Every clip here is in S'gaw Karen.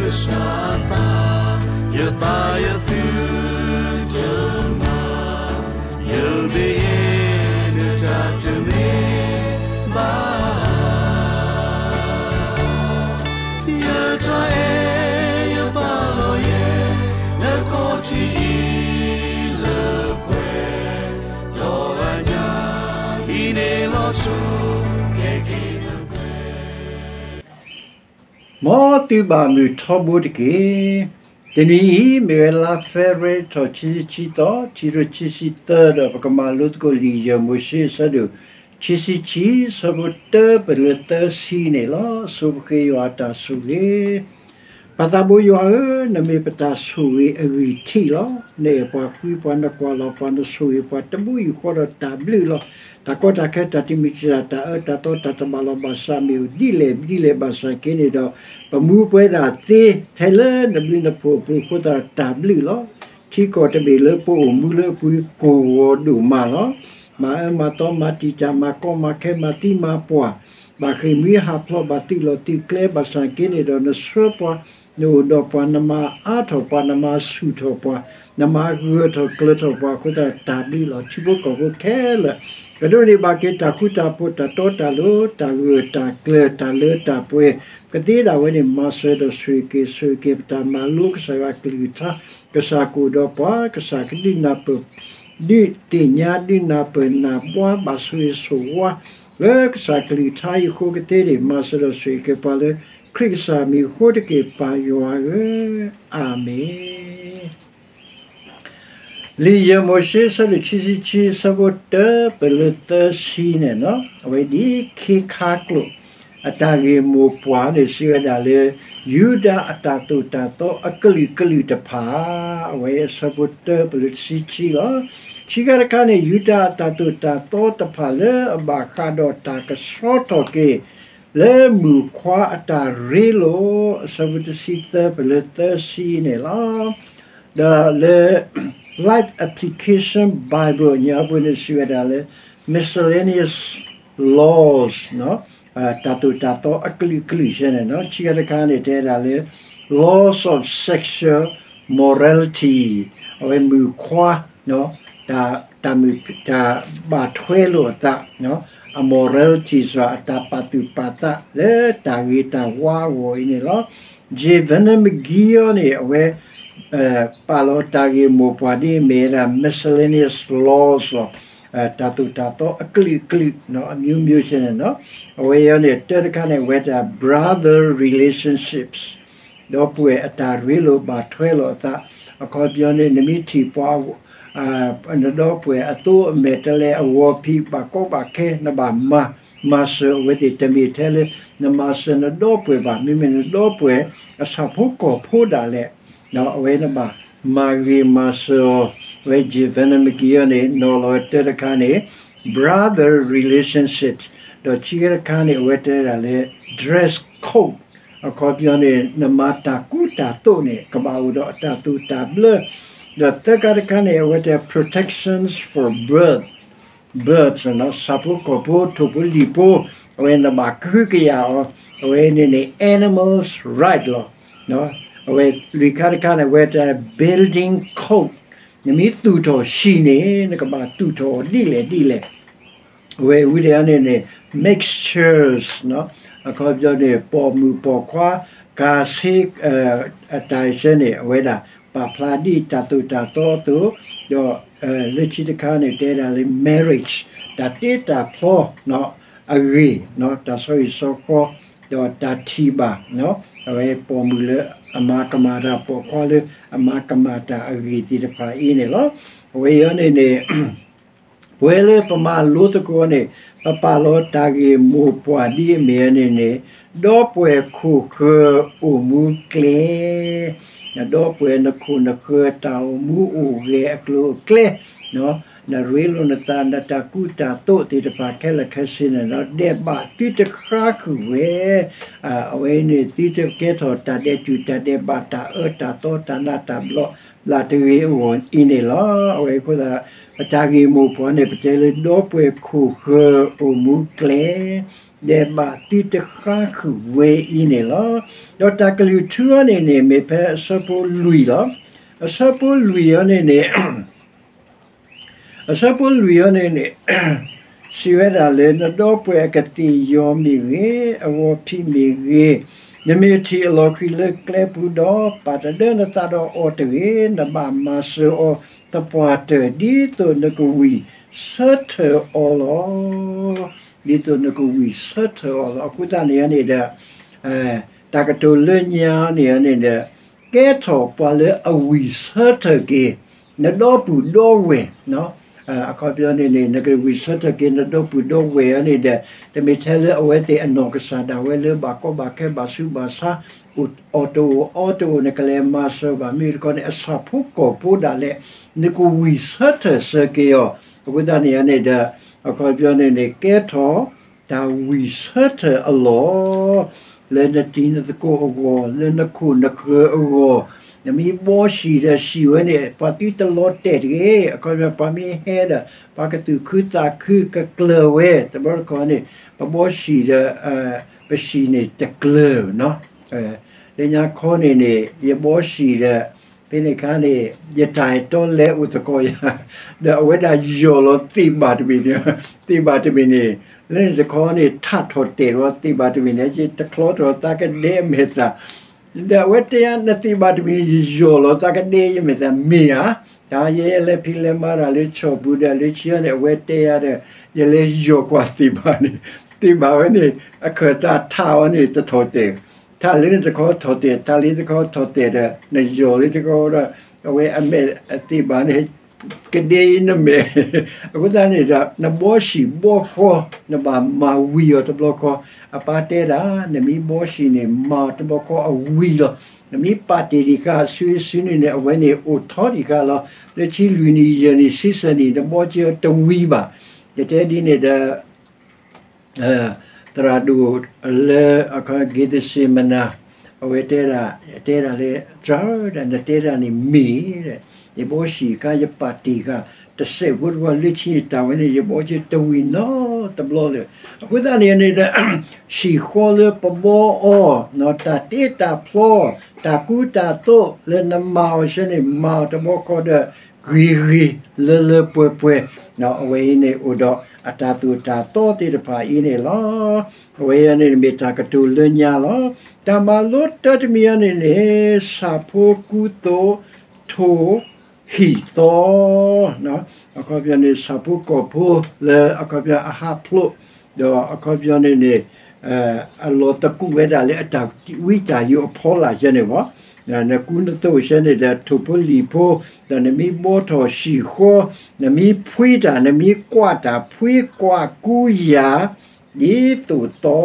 ကစၢ်အသး, ယသးယသုတမၤ, ယဘၣ်ယဲဒၣ်တၢ်တမ့ၢ်ဘၣ် ယတၢ်အဲၣ်ယပာ်လီၤယဲ နခီၣ်ထံးအံၤလၢပှဲၤ, ဒီးအညါ ဟံးန့ၢ်လီၤစိၤ ကဲက့ၤနပှဲၤ မ်သုဘၣ်မုာ်ထီဘိတက့ၢ်. တနံၤအံၤ မ့ၢ်ဝဲလါ February ထီၣ်ခံဆံခံသီ, ခံကထိခံဆံသၢ ဒီးပကမၤလိသကိးလံာ်ယဲၢ်မိၤၡ့ အဆၢဒိၣ်ခံဆံခံ, ဆၢဖိတၢပလၢၢ်သၢဆံန့ၣ်လီၤ. ဆိပဃ့ယွၤအတၢ်ဆိၣ်ဂ့ၤ ပၢ်သးဘိယွၤဧၢ, နမ့ၢ်ပတၢ်ဆိၣ်ဂ့ၤအဂံၢ်ထံးလီၤ. နအဲၣ်ပှၤကွံပှၤ နကွၢ်လီၤပှၤ နဆိၣ်ဂ့ၤပှၤ တဘိယူၢ်ဃီဒီးတၢ်ဘျုးလီၤ. တၢ်ကီတၢ်ခဲ တၢ်တမံၤတၢ် တၢ်အၢတၢ်သီ တၢ်တဘၣ်လီၤဘၣ်စး မ့ၢ်အိၣ်ဒ်လဲၣ်ဒ်လဲၣ်ဘၣ်ဆၣ်က့န့ၣ်ဒီး ပမူပှဲၤဒၣ်သ့ထဲလၢနဘျုးနဖှိၣ်အပူၤအဃိသတး တၢ်ဘျုးလီၤ. ထံကီၢ်တဘ့ၣ်လၢပအိၣ်မူလၢအပူၤ ကိၢ်ဂီၤဒိၣ်မးလီၤ. မၤအၢမၤသီ မၤတံာ်တာ် မၤကီမၤခဲ မၤသံမၤပှၢ် ဘၣ်ဃ့ၢ်မှံဟးဖျိး ဘၣ်သုးလီၢ်သုးကျဲ ဘၣ်ဆၣ်က့န့ၣ်ဒီး နဆှၢပှၤ နအိၣ်ဒီးပှၤ နမၤအါထီၣ်ပှၤ နမၤဆူၣ်ထီၣ်ပှၤ နမၤဂၢၢ်ထီၣ်ကျၢၤထီၣ်ပှၤအဃိသတး တၢ်ဘျုးလီၤ. ထံဖိကီၢ်ဖိခဲလၢာ် ကဒိးန့ၢ်ဘၣ်က့ၤတၢ်ဃူတၢ်ဖိး တၢ်တီတၢ်လိၤ တၢ်ဂၢၢ်တၢ်ကျၢၤ တၢ်လၢတၢ်ပှဲၤ ကသ့ဒၣ်ဝဲန့ၣ် မၤစၢၤဒီးဆိၣ်ဂ့ၤက့ၤ ဆိၣ်ဂ့ၤက့ၤ ပတၢ်မၤလိကစၢ်ယွၤအကလုၢ်ကထါ ကစၢ်ကအိၣ်ဒီးပှၤ ကစၢ်ကဒုးနၢ်ပၢၢ် ဒုးသ့ၣ်ညါ ဒုးနၢ်ပၢၢ်နၢ်ဘှါ ဘၣ်ဆိၣ်ဂ့ၤဆိၣ်ဝါ လၢကစၢ်ကလုၢ်ကထါအံၤအဃိကသ့န့ၣ် မၤစၢၤဒီးဆိၣ်ဂ့ၤက့ၤပှၤလၢ ခရံာ်ကစၢ်မံၤအဃိတက့ၢ် ပၢ်ယွၤဧၢ, အၤမ့ၣ်. လံာ်ယဲၢ်မိၤၡ့ အဆၢဒိၣ်ခံဆံခံ အဆၢဖိတၢပလၢၢ်သၢဆံန့ၣ်လီၤ. အဝဲဒ်ခ့ခါကျိာ် အတၢ်ဂ့ၢ်မိၢ်ပှၢ်န့ၣ် စံးဝဲဒၣ်လၢ ယူဒၤအတၢ်သိၣ်တၢ်သီအကလုာ်ကလုာ်တဖၣ်, အဝဲအဆၢဖိတၢပလၢၢ်တဆံခံလီၤ. ခံခါတခါန့ၣ် ယူဒၤအတၢ်သိၣ်တၢ်သီတဖၣ်လၢအဘၣ်ဃးဒီးတၢ်ကဆှီထီၣ်က့ၤ လၢမုၣ်ခွါအတၢ်ရ့လိာ် အဆၢဖိတဆံသၢပလၢၢ်သၢဆံန့ၣ်လီၤ. ဒီးလၢ Life Application Bible ညါပူၤန့ၣ် စံးဝဲဒၣ်လၢ miscellaneous laws တၢ်သိၣ်တၢ်သီအကလုာ်ကလုာ်ဆဲန့ၣ်လီၤ. ခံခါတခါန့ၣ် တဲဒၣ်လၢ laws of sexual morality အဝဲမုၣ်ခွါ တၢ်မုၣ် တၢ်ဘၣ်ထွဲလိာ်အသး အ morality စ့ၢ် အတၢ်ပာ်သူၣ်ပာ်သးလၢတၢ်ဂ့ၤတၢ်ဝါအဂီၢ်အံၤန့ၣ်လီၤ. J Vernon McGee အံၤန့ၣ် အဝဲ ပာ်လီၤတၢ်ဂ့ၢ်မိၢ်ပှၢ်ဒ်အမ့ၢ်ဝဲဒၣ် miscellaneous laws လီၤ. တၢ်သိၣ်တၢ်သီအကလုာ်ကလုာ် အမျိုးမျိုးဆဲန့ၣ်လီၤ. အဝဲအံၤန့ၣ် တၢတခါန့ၣ် အဝဲတၢ် brother relationships ဒီပုၢ်ဝဲၢ်အတၢ်ရ့လိာ်ဘၣ်ထွဲလိာ်အသး အခီပညီန့ၣ် နမ့ၢ်ထံၣ်ပှၤ နဒီပုၢ်ဝဲၢ်အသိအမဲာ်တဲးလဲး အဂီၤဖံး ဘၣ်ကီဘၣ်ခဲ နဘၣ်မၤ မၤစၢၤအဝဲသ့ၣ် တမ့ၢ်ထဲလၢ နမၤစၢၤနဒီပုၢ်ဝဲၢ်ဘၣ်, မ့မ့ၢ်နဒီပုၢ်ဝဲၢ် အဆၣ်ဖိကီၢ်ဖိဒၣ်လဲာ် အဝဲနဘၣ်မၤဂ့ၤမၤစၢၤအီၤ, အဝဲ J Vernon McGee န့ၣ် နီၤလီၤဝဲတၢတခါန့ၣ် brother relationships ဒီးခံခါတခါန့ၣ် အဝဲတဲဒၣ်လၢ dress code အခီပညီန့ၣ် နမၤတၢ်ကူတၢ်သိးန့ၣ် ကဘၣ်အိၣ်ဒီးအတၢ်သိၣ်တၢ်ဘျၢ, ဒီးသၢခါတခါန့ၣ် အဝဲတဲ protections for birth, birth ဆၣ်ဖိကီၢ်ဖိ ထိၣ်ဖိလံၣ်ဖိ, အဝဲနဘၣ်ကဟုကယာ်အီၤ, အဝဲန့ၣ်န့ၣ် animals right လီၤ. အဝဲလွံၢ်ခါတခါန့ၣ် အဝဲတဲ building code နမ့ၢ်သူၣ်ထီၣ်ဟံၣ်န့ၣ် နကဘၣ်သူၣ်ထီၣ်အီၤဒ်လဲၣ်ဒ်လဲၣ် အဝဲဝံၤဒီးန့ၣ်န့ၣ် mixtures အခီပညီန့ၣ် ပိာ်မုၣ်ပိာ်ခွါ ကၤဆ့ အတၢ်ဆဲန့ၣ် အဝဲဒၣ်ပာ်ဖျါဒ်တၢ်သိၣ်တၢ်သီအသိး, ဒီးလၢခံတခါန့ၣ် တဲဒၣ်လၢ marriage တၢ်တ့တၢ်ဖျီ အဂ့ၢ်, တၢ်ဆီဟံၣ်ဆီဃီ, ဒီးတၢ်ထံၣ်ဘၣ် အဝဲပိာ်မုၣ်လၢအမၤကမၣ်တၢ် ပိာ်ခွါလၢအမၤကမၣ်တၢ်အဂ့ၢ်သ့ၣ်တဖၣ်အံၤန့ၣ်လီၤ. အဝဲအံၤန့ၣ်န့ၣ် ပဝဲလၢပမၤလိသကိးန့ၣ် ပပာ်လီၤတၢ်ဂ့ၢ်မိၢ်ပှၢ်ဒ်အမ့ၢ်န့ၣ်န့ၣ် ဒီပုၢ်ဝဲၢ်ခိၣ်ဃၢၤအိၣ်မူကျဲ, ဒီပုၢ်ဝဲၢ်နခိၣ်နဃၢၤတၢ်အိၣ်မူအိၣ်ဂဲၤအကျိၤအကျဲ, နရ့လိာ်နသး နတၢ်ကူတၢ်သိးသ့ၣ်တဖၣ်ခဲလၢာ်ခဲဆ့န့ၣ်ဒီး ဒဲးဘးသုတဃါဃုာ်ဝဲ အဝဲန့ၣ်သုတကဲထီၣ်တၢ်ဒဲးတူာ်တၢ်ဒဲးဘး တၢ်အၢတၢ်သီ တၢ်နးတၢ်ဘျီး ဘျးတဂ့ၤအဂီၢ်အံၤန့ၣ်လီၤ. အဝဲအဃိသတး ပတၢ်ဂ့ၢ်မိၢ်ပှၢ်န့ၣ် ပတဲလၢဒီပုၢ်ဝဲၢ်ခိၣ်ဃၢၤအိၣ်မူကျဲ, ဒဲးဘးသုတဃါဃုာ်ဝဲအံၤန့ၣ်လီၤ. ဒီးတၢ်ကလုၢ်ထူအံၤန့ၣ်န့ၣ် မ့ၢ်ဖဲအဆၢဖိလွံၢ်လီၤ. အဆၢဖိလွံၢ်အံၤန့ၣ်န့ၣ် အဆၢဖိလွံၢ်အံၤန့ၣ်န့ၣ် စံးဝဲဒၣ်လၢ နဒီပုၢ်ဝဲၢ်အကသ့ၣ်ယီၤမ့ၢ်ဂ့ၤ, အဂီၤဖံးမ့ၢ်ဂ့ၤ, နမ့ၢ်ထံၣ်အလီၢ်ခံလၢကျဲပူၤဒီး ပာ်တဒၢနသးဒီးအီၤတဂ့ၤ, နဘၣ်မၤစၢၤအီၤသပှၢ်တၢၢ် ဒ်သိးနကဝံၣ်ဆၢထၢၣ်အီၤလီၤ. ဒ်သိးနကဝံၣ်ဆၢထၢၣ်အီၤလီၤ. အဃိသတးန့ၣ်န့ၣ်ဒီး တၢ်ကတိၤလၢညါန့ၣ်န့ၣ်ဒီး ကဲထီၣ်ပှၤလၢအဝံၣ်ဆၢထၢၣ်က့ၤ နဒီပုၢ်ဒီဝဲၢ်, အခီပညီန့ၣ်န့ၣ် နကဝံၣ်ဆၢထၢၣ်က့ၤနဒီပုၢ်ဒီဝဲၢ်အံၤန့ၣ်ဒီး တမ့ၢ်ထဲလၢအဝဲသ့ၣ်အနီၢ်ကစၢ်ဒၣ်ဝဲလၢဘၣ်ကီဘၣ်ခဲဘၣ်ဆူးဘၣ်ဆါ အိၣ်အီၣ်တအိၣ်အီတအိၣ် နကလဲၤမၤစၢၤဘၣ် မ့ၢ်တခီန့ၣ် အဆၣ်ဖိကီၢ်ဖိဒၣ်လဲာ် နကဝံၣ်ဆၢထၢၣ်စၢၤက့ၤအီၤ. အဃိသတးန့ၣ်န့ၣ်ဒီး အခီပညီန့ၣ်န့ၣ် ကဲထီၣ်တၢ်ဝံၣ်ဆၢထၢၣ်အလီၢ် လၢနတံၤနသကိးအဂီၢ်, လၢနခိၣ်နဃၢၤအဂီၢ်, နမ့ၢ်ဘှီဆံၣ်ဒီးစံးဝဲန့ၣ် ပှၤသုတလီၤတဲာ်တဂ့ၤ, အခီပညီ ပှၤမ့ၢ်ဟဲဒီး ပှၤကသူၣ်ခုသးခုကကျၢၤဝဲ, တဘျီတခီန့ၣ် ပဘှီဆံၣ်ဒီး ပဆံၣ်န့ၣ်တကျၢၤနီၤ. လၢညါခီန့ၣ်န့ၣ် ယဘှီဆံၣ်ဒီး ဖဲန့ၣ်အခါန့ၣ် ယတၢ်အဲၣ်တီလဲအိၣ်သကိးယၤ, ဒီးအဝဲဒၣ်ယီၢ်လီၤသ့ၣ်ဘၣ်တမံၤန့ၣ်, သ့ၣ်ဘၣ်တမံၤန့ၣ်, လၢန့ၣ်တခီန့ၣ် ထးထီၣ်တဲာ်လီၤသ့ၣ်ဘၣ်တမံၤန့ၣ် ယတချီထီၣ်သးကဒဲအမဲာ်သၣ်, ဒီးအဝဲတဲယၤ နသ့ၣ်ဘၣ်တမံၤ ယယီၢ်လီၤသးကဒဲယမဲာ်သၣ် မ့ၢ်ဧါ, တၢ်ယဲယလဲၤဖံးလဲၤမၤတၢ်လၢဆီၣ်ပူၤဒီး လၢခံန့ၣ် အဝဲတဲယၤဒီး ယလဲၤယီၢ်ကွၢ်သ့ၣ်ဘၣ်န့ၣ်, သ့ၣ်ဘၣ်ဝဲန့ၣ် အခၢၣ်သးထးအီၤန့ၣ် တထီၣ်တဲာ်, ထးလၢန့ၣ်တခီထီၣ်တဲာ်, ထးလၢတခီထီၣ်တဲာ်ဒီး နယီၢ်လၢတခီဒီး အဝဲအမဲာ်သ့ၣ်ဘၣ်န့ၣ် ကဒဲအံၤနမဲာ်, အဃိသတးန့ၣ်ဒီး နဘှီဆံၣ်ဘှီဃီ နဘၣ်မၤဝံၤအီၤတဘျီဃီ, အပၢ်တဲဒၣ် နမ့ၢ်ဘှီဆံၣ်န့ၣ် မၤအီၤတဘျီဃီအဝံၤလီၤ, နမ့ၢ်ပာ်တ့ၢ်တံၢ်ဃာ်အစုအစုန့ၣ်န့ၣ် အဝဲန့ၣ်အိၣ်ထီတံၢ်ဃာ်လီၤ, လၢခံလွံၢ်နံၣ်ယဲၢ်နံၣ်ဆံဆၢနံၣ် နဘှီက့ၤအီၤတဝံၤဘၣ်, ယတဲဒ်န့ၣ်ဒီး သရၣ်ဒိၣ်လၢ ဂ့ၤသရှ့မနၤ အဝဲတဲဒၣ်, တဲဒၣ်လၢ သရၣ်ဧၢ နတဲဒၣ်န့ၣ်မ့ၢ်, ယဘှီဆံၣ်အခါ ယပာ်တ့ၢ်ဃာ် တစဲးဖိတဝီလၢခံန့ၣ် တၢ်ဝဲန့ၣ် ယဘှီက့ၤတဝံၤနီတဘျီလၢၤ, အဃိသတးန့ၣ်န့ၣ်ဒီး ဆံၣ်ဃီလၢပဘှီအီၤ တၢ်တ့တၢ်ဖျီ တၢ်ကူတၢ်သိးလၢနမၤအီၤဆၢန့ၣ် မၤအီၤတဘျီဃီဒီး ဂ့ၤဂ့ၤလၢလၢပှဲၤပှဲၤ, အဝဲအံၤန့ၣ်အိၣ်ဒီးအတၢ်သိၣ်တၢ်သီသ့ၣ်တဖၣ်အံၤန့ၣ်လီၤ. အဝဲအံၤန့ၣ်မ့ၢ်တၢ်ကတိၤလၢညါလီၤ. တၢ်မၤလိတၢတမံၤအံၤန့ၣ်န့ၣ် ဆၣ်ဖိကူသိးထိၣ်ဟံၣ်သီ အခီပညီန့ၣ် ဆၣ်ဖိကီၢ်ဖိလၢအခီပညီအဟးဖျိး, ဒီးအခီပညီန့ၣ်န့ၣ် အလီၤသကူးဝဲဒၣ်လၢအတၢ်ဝံတၢ်ယိးအဖီလာ်ယဲန့ၣ်ဘၣ်. နကူနသိးဆဲန့ၣ်ဒီး ထိၣ်ဖိလံၣ်ဖိ, ဒီးနမ့ၢ်ဘှီထီၣ်ဆံၣ်ဃီ, နမ့ၢ်ဖှံတၢ်, နမ့ၢ်ကွၢ်တၢ်, ဖှံကွၢ်ကူယၤ ဒ်သိးသီ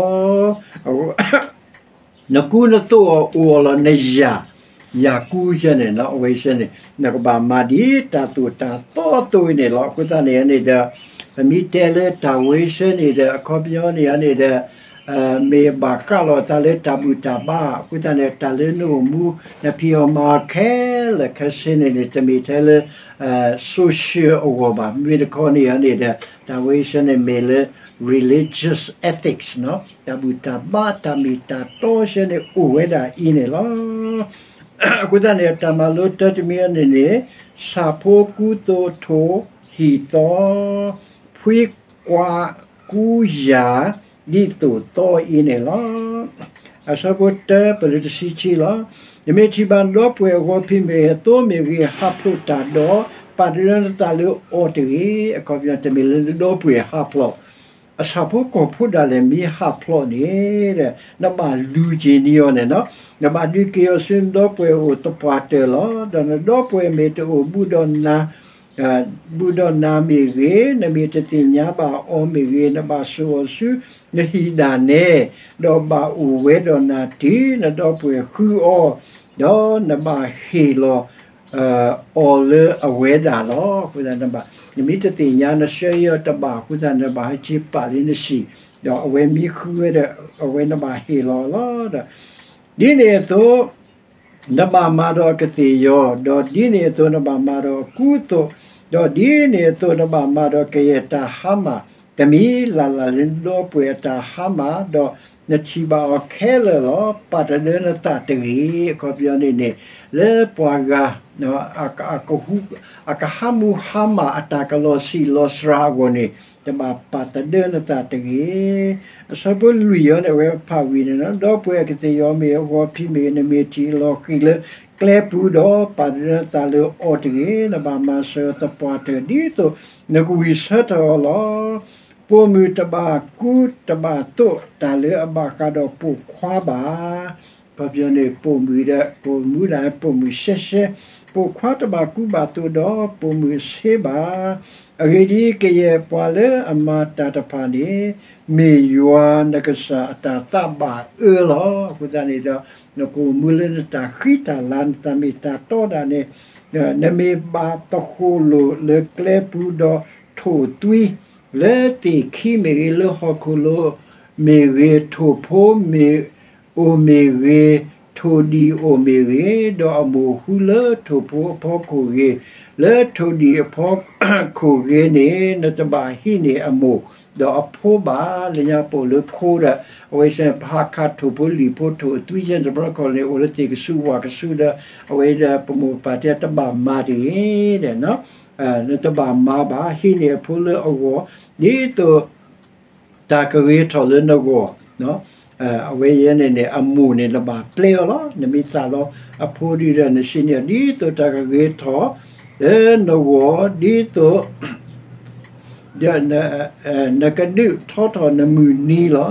နကူနသိးအီၤအိၣ်အီၤလီၤ နယၤ, ယၤကူယဲန့ၣ်လီၤ. အဝဲဆဲန့ၣ် နကဘၣ်မၤဒ်တၢ်သိၣ်တၢ်သီအသိးအံၤန့ၣ်လီၤ. အဃိသတးန့ၣ်န့ၣ်ဒီး ပမ့ၢ်တဲလၢတၢ်ဝဲဆဲန့ၣ်ဒီး အခီပညီန့ၣ်န့ၣ်ဒီး မ့ၢ်ဘၣ်ဃးလီၤအသးလၢတၢ်ဘူၣ်တၢ်ဘါ, အဃိသတးန့ၣ် တၢ်လၢနအိၣ်မူ နဖံးအီၣ်မၤအီၣ်ခဲလၢာ်ခဲဆ့န့ၣ်န့ၣ် တမ့ၢ်ထဲလၢ social အဂီၢ်ဘၣ်. မ့မ့ၢ်တခီန့ၣ်န့ၣ်ဒီး တၢ်ဝဲဆဲန့ၣ်မ့ၢ်လၢ religious ethics တၢ်ဘူၣ်တၢ်ဘါ တၢ်မ့ၢ်တၢ်တီဆဲန့ၣ်အိၣ်ဝဲဒၣ်အံၤန့ၣ်လီၤ. အဃိသတးန့ၣ် တၢ်မၤလိတၢတမံၤအံၤန့ၣ်န့ၣ် ဆၣ်ဖိကူသိးထိၣ်ဟံၣ်သီ ဖှံကွၢ်ကူယၤ ဒ်သိးသီအံၤန့ၣ်လီၤ. အဆၢဖိတၢပလၢတဆံခံလီၤ. နမ့ၢ်ထံၣ်ဘၣ်နဒီပုၢ်ဝဲၢ်အဂီၤဖံးမ့ၢ်ဂ့ၤ အသိမ့ၢ်ဂ့ၤ ဟးဖျိးတၢ်ဒီး ပာ်တ့ၢ်လၢနသးလၢအီၤတဂ့ၤ. အခီပညီ တမ့ၢ်လၢနဒီပုၢ်ဝဲၢ်ဟးဖျိး အဆၣ်ဖိကီၢ်ဖိဒၣ်လဲာ်မ့ၢ်ဟးဖျိးန့ၣ် နဘၣ်လူၤက့ၤန့ၢ်အီၤန့ၣ်လီၤ. နဘၣ်ဒုးက့ၤအီၤဆူနဒီပုၢ်ဝဲၢ်အအိၣ်သပှၢ်တၢၢ်လီၤ. ဒီးနဒီပုၢ်ဝဲၢ်မ့ၢ်တအိၣ်ဘူးဒီးနၤ ဘူးဒီးနၤမ့ၢ်ဂ့ၤ, နမ့ၢ်တသ့ၣ်ညါဘၣ်အီၤမ့ၢ်ဂ့ၤ, နဘၣ်စိာ်အီၤဆူနဟံၣ်ဒၣ်နဲ, ဒီးဘၣ်အိၣ်ဝဲဒီးနၤတုၤနဒီပုၢ်ဝဲၢ်ဃုအီၤ, ဒီးနဘၣ်ဟ့ၣ်လီၤ အီၤလၢအဝဲဒၣ်လီၤ. အဃိသတး နမ့ၢ်တသ့ၣ်ညါ နဆှၢအီၤတဘၣ်အဃိသတး နဘၣ်ဟဲက့ၤပာ်လၢနစံာ်, ဒီးအဝဲမ့ၢ်ဃုဝဲဒီး အဝဲနဘၣ်ဟ့ၣ်လီၤလီၤ. ဒီးဒ်န့ၣ်အသိး နဘၣ်မၤဒီးအကသ့ၣ်ယီၤ, ဒီးဒ်န့ၣ်အသိးနဘၣ်မၤဒီးအကူအသိး, ဒီးဒ်န့ၣ်အသိးနဘၣ်မၤဒီးကယဲၢ်တၢ်ဟါမၢ် တမံၤလၢ်လၢ်လၢနဒီပုၢ်ဝဲၢ်အတၢ်ဟါမၢ်, ဒီးနထံၣ်ဘၣ်အီၤခဲလၢာ်လီၤ. ပာ်တဒၢနသးတဂ့ၤ. အခီပညီန့ၣ်န့ၣ် လၢပှၤဂၤ အကဟးမူဟါမၢ်အတၢ်ကလီၤဆံးလီၤစှၤအဂီၢ်န့ၣ် တဘၣ်ပာ်တဒၢနသးတဂ့ၤ. အဆၢဖိလွံၢ်အံၤန့ၣ် အဝဲဖးဝံၤန့ၣ်လီၤ. ဒီပုၢ်ဝဲၢ်အကသ့ၣ်ယီၤမ့ၢ်ဂဲၤ ဂီၤဖံးမ့ၢ်ဂ့ၤ နမ့ၢ်ထံၣ်အလီၢ်ဃံၤလၢကျဲပူၤဒီး ပာ်တဒၢနသးလၢအီၤတဂ့ၤ. နဘၣ်မၤစၢၤအီၤသပှၢ်တၢၢ် ဒ်သိးနကဝံၢ်ဆၢထၢၣ်အီၤလီၤ. ပိာ်မုၣ်တဘၣ်ကူတဘၣ်သိးတၢ်လၢအဘၣ်ဃးဒီးပိာ်ခွါဘၣ်. အခီပညီန့ၣ် ပိာ်မုၣ်ဒီး ပိာ်မုၣ်ဒၣ်ပိာ်မုၣ်ရှဲရှဲ, ပိာ်ခွါတဘၣ်ကူဘၣ်သိးဒီးပိာ်မုၣ်အဆ့ဘၣ်. အဂ့ၢ်ဒ်အံၤ, ကယဲၢ်ပှၤလၢအမၤတၢ်တဖၣ်န့ၣ် မ့ၢ်ယွၤနကစၢ်အတၢ်သးဘၣ်အၢလီၤ. အဃိသတးန့ၣ်ဒီး နကအိၣ်မူလၢနတၢ်ဃံတၢ်လၤ နတၢ်မ့ၢ်တၢ်တီဒၣ်န့ၣ် နမ့ၢ်ဘၣ်သဃိၣ်လိာ်လၢကျဲပူၤဒီးထိၣ်သွံ လၢသ့ၣ်ခံမ့ၢ်ဂ့ၤ လၢဟီၣ်ခိၣ်လိၤမ့ၢ်ဂ့ၤ, ထိၣ်ဖိမ့ၢ်အိၣ်မ့ၢ်ဂ့ၤ, ထိၣ်ဒံၣ်အိၣ်မ့ၢ်ဂ့ၤ, ဒီးအမိၢ်ဟူလၢထိၣ်ဖိအဖီခိၣ်ဂ့ၤ, လၢထိၣ်ဒံၣ်အဖီခိၣ်ဂ့ၤန့ၣ် နတဘၣ်ဟံးန့ၢ်အမိၢ်ဒီးအဖိဘၣ်. လၢညါပအိၣ်လၢခိဒီး အဝဲစ့ၢ် ပဟးခးထိၣ်ဖိလံၣ်ဖိ ထိၣ်အသွံ ယဲၢ်တဘျီခီန့ၣ် အိၣ်လၢသ့ၣ်ကဆူးဝၣ်ကဆူးဒီး အဝဲဒီးပမိၢ်ပပၢ်တဲတဘၣ်မၤတဂ့ၤဒီး နတဘၣ်မၤဘၣ်, ဟံးန့ၢ်အဖိလၢအဂီၢ် ဒ်သိးတၢ်ကဂ့ၤထီၣ်လၢနဂီၢ်, အဝဲယဲန့ၣ်န့ၣ် အမိၢ်န့ၣ် နဘၣ်ပျဲအီၤလီၤ. နမ့ၢ်သးလီအဖိဒ်ဒီး နစံးန့ၢ်အီၤ ဒ်သိးတၢ်ကဂ့ၤထီၣ်လၢနဂီၢ် ဒ်သိး ဒီး နကဒုးထီထီၣ်နမုၢ်နံၤလီၤ.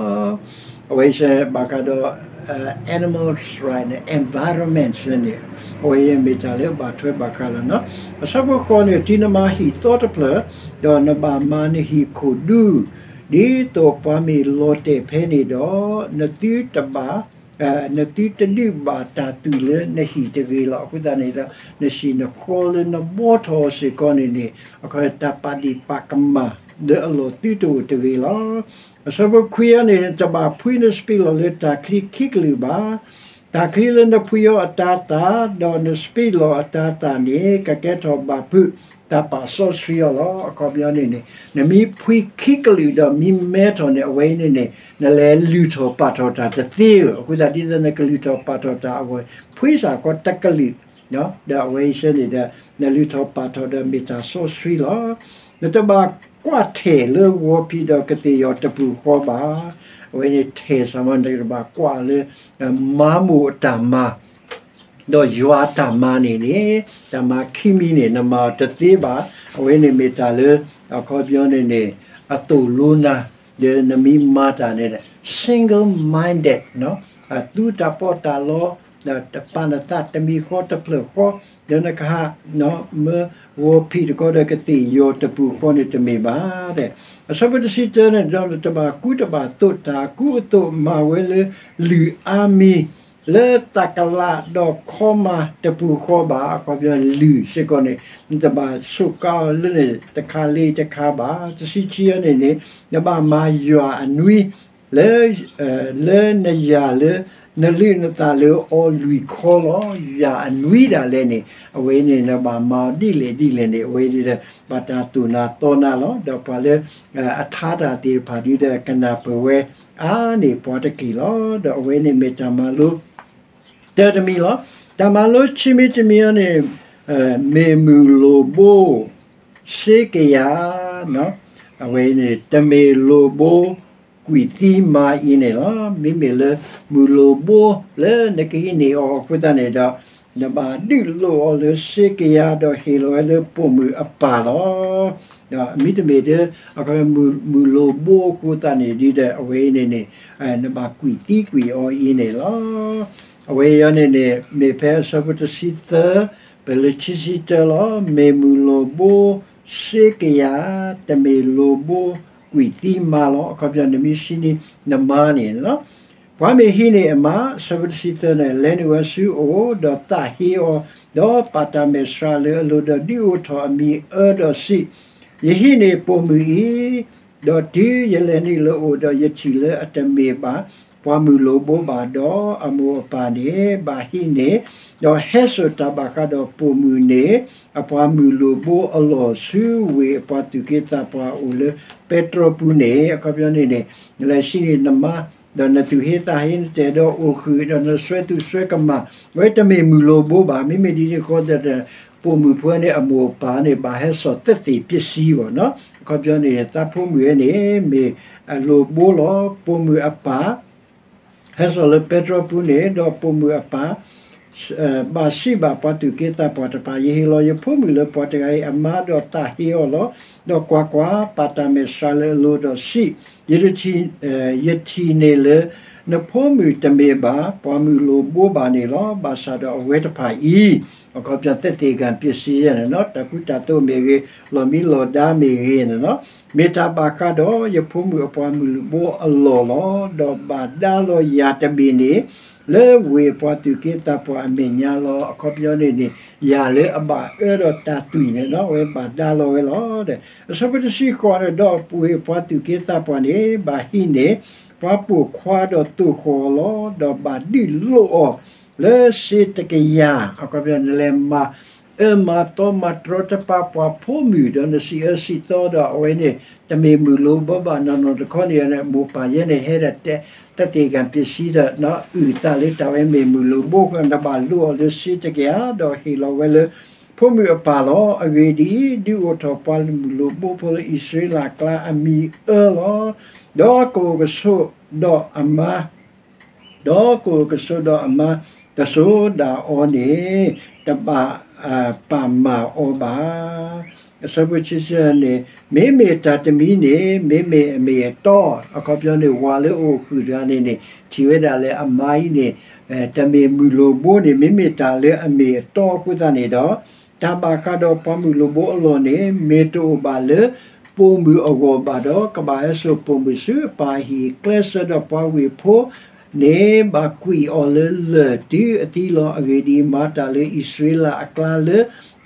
အဝဲစ့ၢ်ဘၣ်ဃးဒီး animals right န့ၣ် environment န့ၣ် အဝဲမ့ၢ်တၢ်လၢဘၣ်ထွဲဘၣ်ဃးလီၤနီၤ. အဆၢဖိဃိးန့ၣ် တုၤနမၤဟံၣ်သီတဖျၢၣ် ဒီးနဘၣ်မၤနဟံၣ်ခိၣ်ဒူ ဒ်သိးပှၤမ့ၢ်လီၤတဲာ်ဖဲန့ၣ်ဒီး နသုတဘၣ် နသုတဒုးဘၣ်တၢ်သူၣ်လၢနဟံၣ်တဂ့ၤလီၤ. အဃိသတးန့ၣ်ဒီး နဟံၣ်နဃီလၢနဘှီထီၣ်အီၤစ့ၢ်ကီးန့ၣ်န့ၣ် အခီတၢ်ပာ်ဒံၣ်ပာ်ကမၣ်လၢအလီၢ်သုတအိၣ်တဂ့ၤလီၤ. အဆၢဖိခွံအံၤန့ၣ် တဘၣ်ဖှံနစပံးလီၢ်လၢတၢ်ချံခံကလုာ်ဘၣ်. တၢ်ချံလၢနဖှံအီၤအတၤသၣ် ဒီးနစပံးလီၢ်အတၤသၣ်န့ၣ် ကကဲထီၣ်ဘၣ်ဖုးတၢ်ပာ်စီဆှံအီၤလီၤ. အခီပညီန့ၣ်န့ၣ် နမ့ၢ်ဖှံခံကလုာ်ဒီးမ့ၢ်မဲထီၣ်န့ၣ် အဝဲအံၤန့ၣ်န့ၣ် နလဲၤလုၢ်ထီၣ်ပာ်ထီၣ်တၢ်တသ့ဘၣ်. အဃိသတးဒ်သိးနကလုၢ်ထီၣ်ပာ်ထီၣ်တၢ်အဂီၢ် ဖှံစ့ၢ်ကီးတကလုာ် ဒီးအဝဲအံၤစ့ၢ်န့ၣ်ဒီး နလုၢ်ထီၣ်ပာ်ထီၣ်ဒီးမ့ၢ်တၢ်စီဆှံလီၤ. နတဘၣ်ကွၢ်ထဲၣ်လၢဂီၤဖံးဒီးကသ့ၣ်ယီၤတပူၤဃီဘၣ်. အဝဲန့ၣ်ထဲၣ်စ့ၢ်မ့ၢ် နတဘၣ်ကွၢ်လၢ မါမိၢ်အတၢ်မၤ ဒီးယွၤအတၢ်မၤန့ၣ်န့ၣ် တၢ်မၤခံမံၤန့ၣ် နမၤအီၤတသ့ဘၣ်. အဝဲန့ၣ်မ့ၢ်တၢ်လၢ အခီပညီန့ၣ်န့ၣ် အသိၣ်လိနၤ ဒီးနမ့ၢ်မၤတၢ်န့ၣ် single minded သူတၢ်ပီးတၢ်လီ ဒီးတပာ်နသးတမံၤဃီတဖျၢၣ်ဃီ ဒီးနကဟး မၢဂီၤဖံးတခီဒီးကသ့ၣ်ယီၤတပူၤဃီန့ၣ်တမ့ၢ်ဘၣ်. အဆၢဖိတဆံတၢန့ၣ် ဒီးနတဘၣ်ကူတဘၣ်သိးတၢ်အကူအသိးမၤဝဲလၢလုၢ်အါမံၤ လၢသးကလးဒီးခီမၤတပူၤဃီဘၣ်. အခီပညီလုၢ်စ့ၢ်ကီးန့ၣ် နတဘၣ်ဆိးကါအီၤလၢန့ၣ်တခါလၢတခါဘၣ်. တဆံခံအံၤန့ၣ်န့ၣ် နဘၣ်မၤယွၤအနွံ လၢ လၢနယၢ်လၢ နလုၢ်နသးလၢအီၤလွံၢ်ခီလီၤ. ယွၤအနွံဒၣ်လဲာ်န့ၣ် အဝဲန့ၣ် နဘၣ်မၤအီၤဒ်လဲၣ်ဒ်လဲၣ်န့ၣ် အဝဲဒၣ်ဒီး ဘၣ်တၢ်သိၣ်နၤသီနၤလီၤ. ဒီးပှၤလၢ အထါတၢ်သ့ၣ်တဖၣ်ဒုဒီး ကနၢ်ပၢၢ်ဝဲအါန့ၢ်ပှၤတက့ၢ်လီၤ. ဒီးအဝဲန့ၣ်မ့ၢ်တၢ်မၤလိ တၢ်တမံၤလီၤ. တၢ်မၤလိခံမံၤတမံၤအံၤန့ၣ် မ့ၢ်မုၢ်လိၣ်ဘိ စ့ကယၤ အဝဲန့ၣ် တမ့ၢ်လိၣ်ဘိ ကွံာ်သံမါအံၤန့ၣ်လီၤ. မ့မ့ၢ်လၢမုၢ်လိၣ်ဘိလၢနကဟံးန့ၢ်အီၤအဃိသတးန့ၣ်ဒီး နဘၣ်ဒုးလိၣ်အီၤလၢစ့ကယၤဒီးဟ့ၣ်လီၤဝဲလၢပိာ်မုၣ်အပၢ်လီၤ. ဒီးမ့တမ့ၢ်ဒီး မုၢ်လိၣ်ဘိအဃိသတးန့ၣ်ဒုဒီး အဝဲအံၤန့ၣ်န့ၣ် နဘၣ်ကွံာ်သံကွံာ်အီၤအံၤန့ၣ်လီၤ. အဝဲအံၤန့ၣ်န့ၣ် မ့ၢ်ဖဲအဆၢဖိတဆံသၢ ပလၢခံဆံတၢလီၤ. မ့ၢ်မုၢ်လိၣ်ဘိ စ့ကယၤ တမ့ၢ်လိၣ်ဘိ ကွံာ်သံမါလီၤ. အခီပညီနမ့ၢ်ဆံးန့ၢ်နမါန့ၣ်လီၤ. ပှၤမ့ၢ်ဟံးန့ၢ်အမါ အဆၢဖိတဆံသၢန့ၣ် လဲၤနုာ်ဝဲဆူအအိၣ် ဒီးသးဟ့အီၤ ဒီးပာ်တၢ်မဲာ်ဆှးလၢအလိၤ ဒီးဒုးအိၣ်ထီၣ်အမံၤအၢဒီးစံး, ယဟံးန့ၢ်ပိာ်မုၣ်အံၤ, ဒီးတုၤယလဲၤနုာ်လၢအအိၣ်ဒီးယထံၣ်လၢအတမ့ၢ်ဘၣ် ပှၤမုၢ်လိာ်ဘိဘၣ်ဒီးအမိၢ်အပၢ်န့ၣ် ဘၣ်ဟံးန့ၢ်, ဒီးဟဲစိာ်တၢ်ဘၣ်ဃးဒီးပိာ်မုၣ်န့ၣ် အပှၤမုၢ်လိာ်ဘိအလီၢ်ဆူဝ့ၢ်အပှၤသူၣ်က့သးပှၢ်အိၣ်လၢပဲတြီပူၤန့ၣ်, အခီပညီန့ၣ်န့ၣ် နလဲၤဟံးန့ၢ်နမါ ဒီးနသူၣ်ဟ့သးဟ့ နတအဲၣ်ဒိးအိၣ်ဃုာ် ဒီးနစွဲသူၣ်စွဲကမၣ်, အဝဲတမ့ၢ်မုၢ်လိာ်ဘိဘၣ်. မ့မ့ၢ်ဒ်န့ၣ်အဃိဒီး ပိာ်မုၣ်ဖိန့ၣ် အမိၢ်အပၢ်န့ၣ် ဘၣ်ဟဲစိာ်သက်သေပစ္စည်းဘၣ်နီၤ. အခီပညီန့ၣ် သးဖိမုၣ်ဝဲန့ၣ် မ့ၢ်အလိာ်ဘိလီၤ. ပိာ်မုၣ်အပၢ် ဟဲစိာ်လၢပဲတြီပူၤန့ၣ်, ဒီးပိာ်မုၣ်အပၢ် ဘၣ်စံးဘၣ်ပှၤသူၣ်က့သးပှၢ်တဖၣ်, ယဟ့ၣ်လီၤယဖိမုၣ်လၢပှၤတဂၤအံၤအမါ, ဒီးသးဟ့အီၤလီၤ. ဒီးကွၢ်ကွၢ်, ပာ်တၢ်မဲာ်ဆှးလၢအလိၤ, ဒီးစံး, ယတထံၣ်, ယထံၣ်န့ၢ်လၢ နဖိမုၣ်တမ့ၢ်ဘၣ်ပှၤမုၢ်လိာ်ဘိဘၣ်န့ၣ်လီၤ. ဘၣ်ဆၣ်ဒီးအဝဲတဖၣ်အံၤ, အခီပညီသက်သေခံပစ္စည်းန့ၣ်နီၤ, တၢ်ကူတၢ်သိးမ့ၢ်ဂ့ၤ, လီၢ်မံလီၢ်ဒါမ့ၢ်ဂ့ၤန့ၣ်နီၤ, မ့ၢ်တၢ်ဘၣ်ဃးဒီးယဖိမုၣ်အပှၤမုၢ်လိာ်ဘိအလီၢ်လီၤ. ဒီးဘၣ်ဒါလီၤယၤတဘ့ၣ်န့ၣ် လၢဝ့ၢ်ပှၤသူၣ်က့သးပှၢ်အမဲာ်ညါလီၤ. အခီပညီန့ၣ်န့ၣ် ယၤလၢအဘၣ်အၢဒီးတၢ်သွံၣ်န့ၣ်နီၤ, အဝဲဘၣ်ဒါလီၤဝဲလီၤ. အဆၢဖိတဆံဃိးန့ၣ်, ဒီးဝ့ၢ်ပှၤသူၣ်က့သးပှၢ်န့ၣ် ဘၣ်ဟံးန့ၢ် ပှၤပိာ်ခွါဒီးသိၣ်ဃီၣ်အီၤလီၤ. ဒီးဘၣ်ဒုးလိာ်အီၤလၢစ့တကယၤ, အခီပညီ နလဲၤမၤအၢမၤသီမၤတရီတပါပှၤဖိမုၣ်, ဒီးနစံးအၢစံးသီဒီးအဝဲန့ၣ် တမ့ၢ်မုၢ်လိာ်ဘိဘၣ်နီၢ်နီၢ်တခီန့ၣ်, မိၢ်ပၢ်ယဲန့ၣ် ဟဲဒီးတဲ သက်သေခံပစ္စည်းဒီး အုၣ်သးလၢတၢ်ဝဲမ့ၢ်မုၢ်လိာ်ဘိအဃိ နဘၣ်လိအီၤလၢစ့တကယၤ, ဒီးဟ့ၣ်လီၤဝဲလၢ ဖိမုၣ်အပၢ်လီၤ. အဂ့ၢ်ဒ်အံၤ, ဒုးအိၣ်ထီၣ်ပှၤမုၢ်လိာ်ဘိဖိလၢအံၣ်စရ့လးအကျါအမံၤအၢလီၤ. ဒီးကအိၣ်ကဆိးဒီးအမါ ဒီးကအိၣ်ကဆိးဒီးအမါ, တစိၤဒၣ်အီၤန့ၣ် တဘၣ်ပာ်မၤအီၤဘၣ်. အဆၢဖိတဆံန့ၣ်, မ့မ့ၢ်တၢ်တမံၤန့ၣ် မ့မ့ၢ်အမ့ၢ်အတီ, အခီပညီန့ၣ် ဝၤလၢအအိၣ်ဃုာ်တဂၤန့ၣ်န့ၣ် ထံၣ်ဝဲဒၣ်လၢအမါအံၤန့ၣ် တမ့ၢ်မုၢ်လိာ်ဘိန့ၣ် မ့မ့ၢ်တၢ်လၢအမ့ၢ်အတီအဃိသတးန့ၣ်ဒီး တၢ်ဘၣ်ဃးဒီးပှၤမုၢ်လိာ်ဘိအလီၢ်န့ၣ် မ့ၢ်တအိၣ်ဘၣ်လၢ ပိာ်မုၣ်အဂီၢ်ဘၣ်ဒီး ကဘၣ်ဟဲစိာ်ပိာ်မုၣ်ဆူအပၢ်အဟံၣ်, ကျဲးစၢးဒီးပှၤဝ့ၢ်ဖိန့ၣ် ဘၣ်ကွံာ်အီၤလၢလၢၢ်တုၤအသံလီၤ. အဂ့ၢ်ဒ်အံၤ, မၤတၢ်လၢအံၣ်စရ့လးအကျါလၢ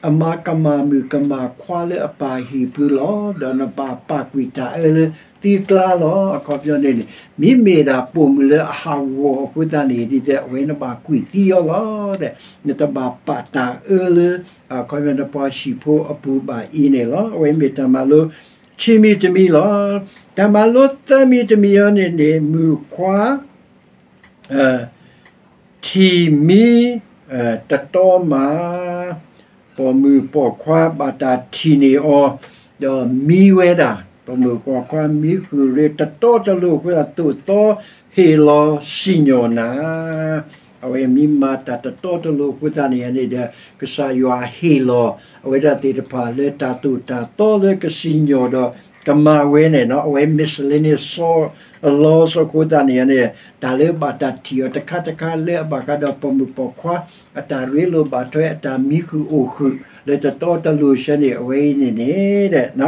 အမါကမၤမုၣ်ကမၤခွါလၢအပၢ်ဟံၣ်ပူၤလီၤ. ဒီးနဘၣ်ပာ်ကွံာ်တၢ်အၢလၢသုကျါလီၤ. အခီပညီန့ၣ်န့ၣ် မ့မ့ၢ်ဒၣ်ပိာ်မုၣ်လၢအဟးဂီၤအဃိသတးန့ၣ် ဒ်အဝဲနဘၣ်ကွံာ်သံအီၤလီၤ. နတဘၣ်ပာ်တၢ်အၢလၢ အခီပညီ နပှၤဟံၣ်ဖိအပူၤဘၣ်အံၤန့ၣ်လီၤ. အဝဲမ့ၢ်တၢ်မၤလိ ခံမံၤတမံၤလီၤ. တၢ်မၤလိသၢမံၤတမံၤအံၤန့ၣ်န့ၣ် မုၣ်ခွါ ထံၣ်မံ တတီမး, ပိာ်မုၣ်ပိာ်ခွါဘၣ်တၢ်ထံၣ်န့ၢ်အီၤ ဒီးမံဝဲဒၣ်, ပိာ်မုၣ်ပိာ်ခွါမံဃုာ်ရ့တတီတလိၤအဃိသတး သိၣ်သီဟ့ၣ်လီၤစံၣ်ညီၣ်နၤ. အဝဲမ့ၢ်မၤတၢ်တတီတလိၤအဃိသတးန့ၣ်န့ၣ်ဒီး ကစၢ်ယွၤဟ့ၣ်လီၤ အဝဲဒၣ်သ့ၣ်တဖၣ်လၢတၢ်သိၣ်တၢ်သီလၢကစံၣ်ညီၣ်ဒီးကမၤဝဲန့ၣ်နီၤ. အဝဲ miscellaneous laws အဃိသတးန့ၣ်န့ၣ် တၢ်လၢဘၣ်တၢ်ထံၣ်အီၤတခါတခါလၢအဘၣ်ဃးဒီးပိာ်မုၣ်ပိာ်ခွါ အတၢ်ရ့လိာ်ဘၣ်ထွဲ အတၢ်မံဃုာ်အိၣ်ဃုာ် လၢတတီတလိၤဆၢန့ၣ် အဝဲအံၤန့ၣ်န့ၣ်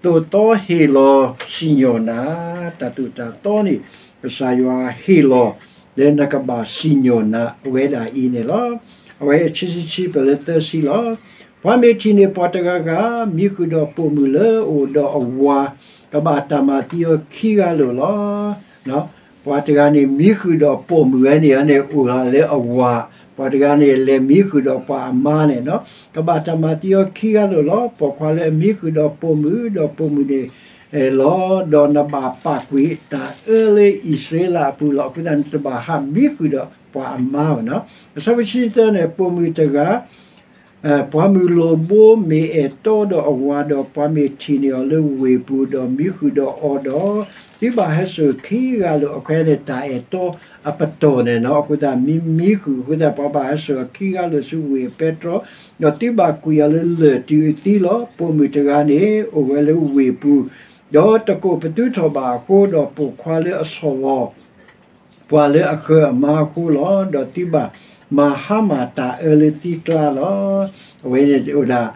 သိၣ်သီဟ့ၣ်လီၤစံၣ်ညီၣ်နၤ, တၢ်သိၣ်တၢ်သီန့ၣ် ကစၢ်ယွၤဟ့ၣ်လီၤ လၢနကဘၣ်စံၣ်ညီၣ်နၤဝဲဒၣ်အံၤန့ၣ်လီၤ. အဝဲအဆံဆံဆံပၢၢ်လၢသၢဆံလီၤ. ပှၤမ့ၢ်ထံၣ်န့ၢ်ပှၤတဂၤဂၤ မံဃုာ်ဒီးပိာ်မုၣ်လၢအအိၣ်ဒီးအဝၤ, ကဘၣ်တၢ်မၤသံအီၤခံဂၤလိာ်လီၤ. ပှၤတဂၤန့ၣ် မံဃုာ်ဒီးပိာ်မုၣ်ဝဲန့ၣ်န့ၣ် အိၣ်လီၤလၢအဝၤ, ပှၤတဂၤန့ၣ် လဲၤမံဃုာ်ဒီးပှၤအမါန့ၣ်နီၤ, ကဘၣ်တၢ်မၤသံအီၤခံဂၤလိာ်လီၤ. ပိာ်ခွါလၢအမံဃုာ်ဒီးပိာ်မုၣ် ဒီးပိာ်မုၣ်န့ၣ်လီၤ. ဒီးနဘၣ်ပာ်ကွံာ်တၢ်အၢလၢအံၣ်စရ့လးအပူၤလီၤ. အဃိသတး နတဘၣ်ဟးမံဃုာ်ဒီးပှၤအမါဘၣ်နီၤ. အဆၢဖိဆံသၢန့ၣ် ပိာ်မုၣ်တဂၤ ပှၤမုၢ်လိာ်ဘိမ့ၢ်အဲၣ်တီဒီးအဝၤဒီး ပှၤမ့ၢ်ထံၣ်န့ၢ်အီၤလၢဝ့ၢ်ပူၤဒီးမံဃုာ်ဒီးအီၤဒီး သုဘၣ်ဟဲစိာ်ခံဂၤလိာ်. အခဲန့ၣ် တၢ်အဲၣ်တီအပတီၢ်န့ၣ်နီၤ. အဃိသတး မံမံဃုာ်အဃိသတး ပှၤဘၣ်ဟဲစိာ်အီၤခံဂၤလိာ်ဆူဝ့ၢ်အပဲတြီ, ဒီးသုဘၣ်ကွံာ်အီၤလၢလၢၢ်တုၤအသံလီၤ. ပိာ်မုၣ်တဂၤန့ၣ် အိၣ်ဝဲလၢဝ့ၢ်ပူၤ, ဒီးတကိးပသူထီၣ်ဘၣ်အဃိဒီး ပိာ်ခွါလၢအဆီၣ်လီၤ ပှၤလၢအဃၢၤအမါအဃိလီၤ. ဒီးသုဘၣ်မၤဟါမၢ်တၢ်အၢလၢသုကျါလီၤ. အဝဲန့ၣ်အိၣ်ဒၣ်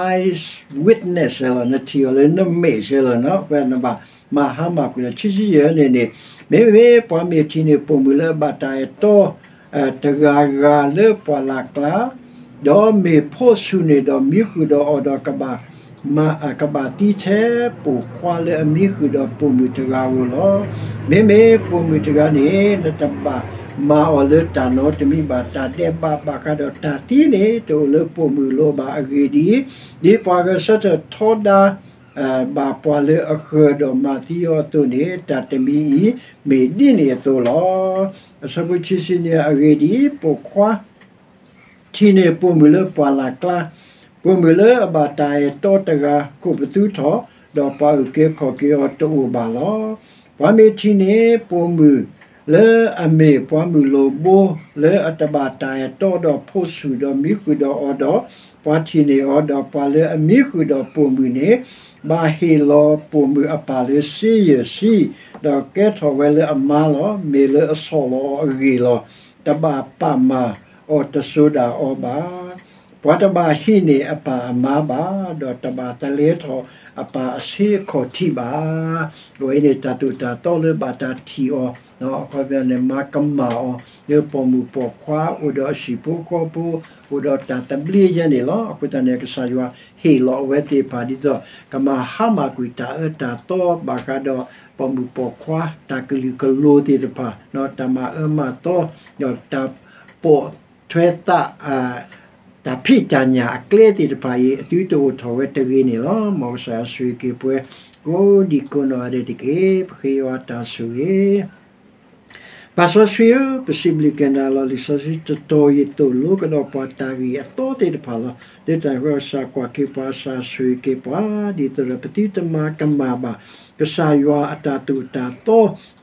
eyewitness လီၤ. နထံၣ်အီၤလၢနမဲာ်ဆဲလီၤနီၤ. အဃိနဘၣ်မၤဟါမၢ်ကွံာ်လီၤ. ဆံဆံယဲၢ်န့ၣ်န့ၣ် မ့မ့ၢ်ပှၤမ့ၢ်ထံၣ်န့ၢ်ပိာ်မုၣ်လၢအဘၣ်တၢ်အဲၣ်တီ တဂၤဂၤလၢပှၢ်လၢ်ကျါ, ဒီးမ့ၢ်ဖီၣ်ဆူၣ်န့ၢ်ဒီးမံဃုာ်ဒီးအီၤဒီး ကဘၣ် မၤအကဘၣ်သံထဲပိာ်ခွါလၢအမံဃုာ်ဒီးပိာ်မုၣ်တဂၤဧိၤလီၤ. မ့မ့ၢ်ပိာ်မုၣ်တဂၤန့ၣ် နတဘၣ်မၤအီၤလၢတၢ်နီတမံၤဘၣ်, တၢ်ဒဲးဘးဘၣ်ဃးဒီးတၢ်သံန့ၣ် တအိၣ်လၢပိာ်မုၣ်အလိၤဘၣ်. အဂ့ၢ်ဒ်အံၤ, ဒ်ပှၤဂဲၤဆၢထၢၣ်ထီဒါ ဘၣ်ပှၤလၢအဃၢၤဒီးမၤသံအီၤအသိးန့ၣ် တၢ်တမံၤအံၤ မ့ၢ်ဒ်န့ၣ်အသိးလီၤ. အဆၢဖိခံဆံန့ၣ် အဂ့ၢ်ဒ်အံၤ, ပိာ်ခွါ ထံၣ်န့ၢ်ပိာ်မုၣ်လၢပှၢ်လၢ်ကျါ, ပိာ်မုၣ်လၢအဘၣ်တၢ်အဲၣ်တီတဂၤ ကိးပသူထီၣ်, ဒီးပှၤအုၣ်က့ၤခီၣ်က့ၤအီၤတအိၣ်ဘၣ်လီၤ. ပှၤမ့ၢ်ထံၣ်န့ၢ်ပိာ်မုၣ်လၢအမ့ၢ်ပှၤမုၣ်လိၣ်ဘိ လၢအတဘၣ်တၢ်အဲၣ်တီဒီးဖိဆူၣ်ဒီးမံဃုာ်ဒီးအီၤဒီး, ပှၤထံၣ်န့ၢ်အီၤ, ဒီးပှၤလၢအမံဃုာ်ဒီးပိာ်မုၣ်န့ၣ် ဘၣ်ဟ့ၣ်လီၤပိာ်မုၣ်အပၢ်လၢစ့ယၢၢ်ဆံ, ဒီးကဲထီၣ်ဝဲလၢအမါလီၤ. မ့ၢ်လၢအဆီၣ်လီၤအီၤအဂ့ၢ်လီၤ. တဘၣ်ပာ်မၤအီၤတစိၤဒၣ်အီၤဘၣ်. ပှၤတဘၣ်ဟံးန့ၢ်အပၢ်အမါဘၣ်, ဒီးတဘၣ်တလဲထီၣ်အပၢ်အဆ့အခီၣ်ထံးဘၣ်. အဝဲအံၤန့ၣ် တၢ်သိၣ်တၢ်သီလၢဘၣ်တၢ်ထံၣ်အီၤ, အခီပညီန့ၣ် မၤကမၣ်အီၤ လၢပိာ်မုၣ်ပိာ်ခွါအိၣ်ဒီးအဟံၣ်ဖိဃီဖိ, အိၣ်ဒီးတၢ်သဘျ့ယဲန့ၣ်လီၤ. အဃိသတးန့ၣ် ကစၢ်ယွၤဟ့ၣ်လီၤအဝဲသ့ၣ်တဖၣ်ဒ်သိး ကမၤဟါမၢ်ကွံာ်တၢ်အၢတၢ်သီဘၣ်ဃးဒီး ပိာ်မုၣ်ပိာ်ခွါ တၢ်ကလုာ်ကလိၤသ့ၣ်တဖၣ်, တၢ်မၤအၢမၤသီ, ဒီးတၢ်ပိာ်ထွဲသး တၢ်ဖံးတၢ်ညၣ်အကျဲသ့ၣ်တဖၣ်အံၤ အသုတအိၣ်ထီၣ်ဝဲတဂ့ၤန့ၣ်လီၤ. မ်ကစၢ်ယွၤဆိၣ်ဂ့ၤက့ၤပှၤ ကိးဒံကိးနီၢ်ဂၤဒဲးတက့ၢ်. ပဃ့ယွၤတၢ်ဆိၣ်ဂ့ၤ ပၢ်စီဆှံဧၢ, ပစံးဘျုးက့ၤနၤလီၤ. လံာ်စီဆှံတတီၤအံၤသိၣ်လိကဒီးပှၤတၢ်ဂ့ၢ်အသီသ့ၣ်တဖၣ်လီၤ. လၢတၢ်ဂ့ၢ်ကစၢ်ကွၢ်က့ၤပှၤ ကစၢ်ဆိၣ်ဂ့ၤက့ၤပှၤ ဒ်သိးဒီးပသုတမၤကမၣ်ဘၣ် ကစၢ်ယွၤအတၢ်သိၣ်တၢ်သီ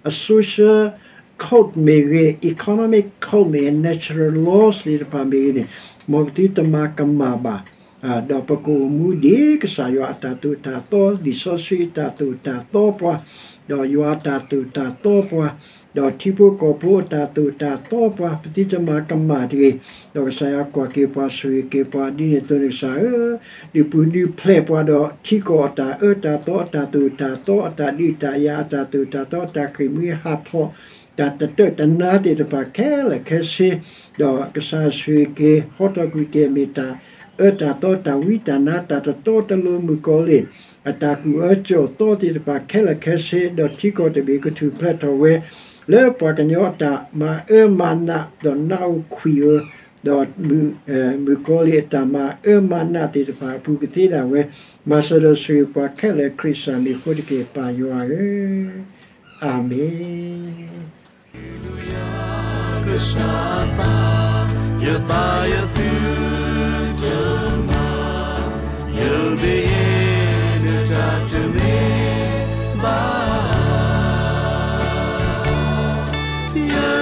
အ social code မ့ၢ်ဂ့ၤ, economic code မ့ၢ်ဂ့ၤ, natural laws သ့ၣ်တဖၣ်မ့ၢ်ဂ့ၤန့ၣ်, မ်ပသုတမၤကမၣ်ဘၣ် ဒီးပကအိၣ်မူဒ်ကစၢ်ယွၤအတၢ်သိၣ်တၢ်သီ, လံာ်စီဆှံအတၢ်သိၣ်တၢ်သီပှၤ, ဒီးယွၤအတၢ်သိၣ်တၢ်သီပှၤ, ဒီးထံဖိကီၢ်ဖိအတၢ်သိၣ်တၢ်သီပှၤ, ပသုတမၤကမၣ်တဂ့ၤ. ဒီးကစၢ်ယွၤကွၢ်က့ၤပှၤဆိၣ်ဂ့ၤက့ၤပှၤဒ်န့ၣ်အသိးန့ၣ်ကစၢ်ဧၢ, ဒုးပူၤဒုးဖျဲးပှၤဒီးထံကီၢ်အတၢ်အၢတၢ်သီအတၢ်သိၣ်တၢ်သီအတၢ်ဒုးတၢ်ယၤအတၢ်သိၣ်တၢ်သီ အတၢ်ဃ့ၢ်မှံဟးဖျိး တၢ်တတၢၢ်တနါသ့ၣ်တဖၣ်ခဲလၢာ်ခဲဆ့, ဒီးကစၢ်ဆိၣ်ဂ့ၤက့ၤ ဟီထီၣ်ကွံာ်က့ၤမ့ၢ်တၢ်အၢတၢ်သီ တၢ်ဝံတၢ်နါ တၢ်တတီတလိၤ မုၣ်ကီၤလံၢ် အတၢ်ကူၣ်အၢကူၣ်သီသ့ၣ်တဖၣ်ခဲလၢာ်ခဲဆ့, ဒီးထံကီၢ်တဘ့ၣ်ကထူၣ်ဖျဲးထီၣ်ဝဲ လၢပှၤကညီအတၢ်မၤအၢမၤနး ဒီးနးအိၣ်ခွံၣ်ဧိၤ, ဒီးမုၣ်ကီၤလံၢ်အတၢ်မၤအၢမၤနးသ့ၣ်တဖၣ်အပူၤကသ့ဒၣ်ဝဲ, မၤစၢၤဒီးဆိၣ်ဂ့ၤပှၤခဲလၢာ် ခရံာ်စၢ်မံၤအဃိတက့ၢ် ပၢ်ယွၤဧၢ, အၤမ့ၣ်. Hallelujah, ကစၢ်အသး, ယသးယသုတမၤ, ယဘၣ်ယဲနတၢ်တမ့ၢ်ဘၣ်, ယ